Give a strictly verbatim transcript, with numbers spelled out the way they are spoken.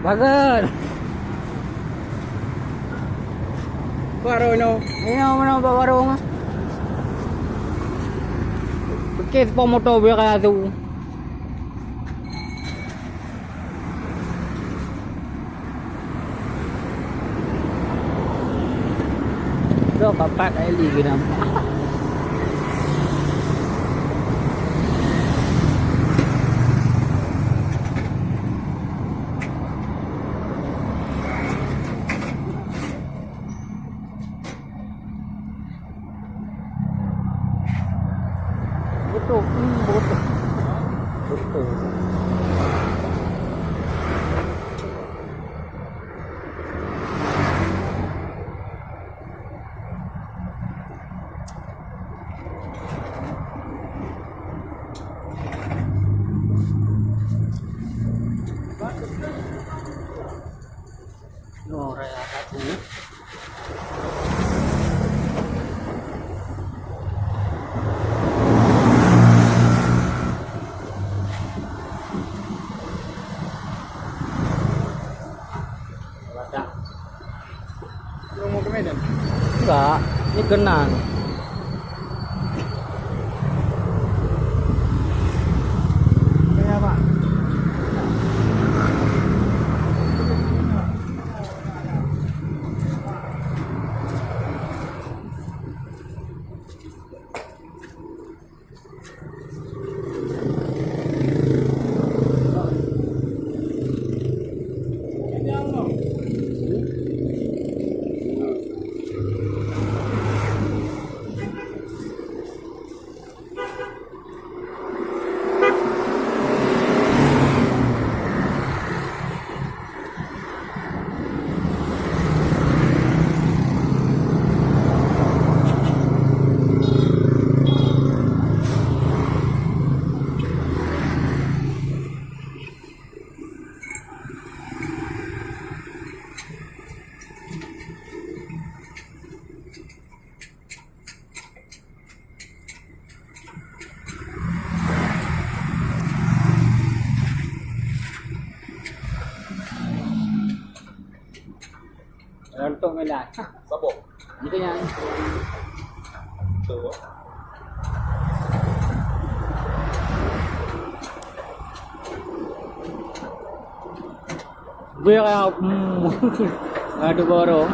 Bagus. Baru no. Ini mana baru? Pakai sepuluh motor biar kaya tu. Dua papat kali kena. Betul, hmm, betul. Betul. Nyoe raya satu. Badak. Lu mau ke Medan? Enggak, ini kenang. Kayak apa? Rontok medan. Sabo. Itu yang. Tu. Bui raya, hmm. Aduh, borong.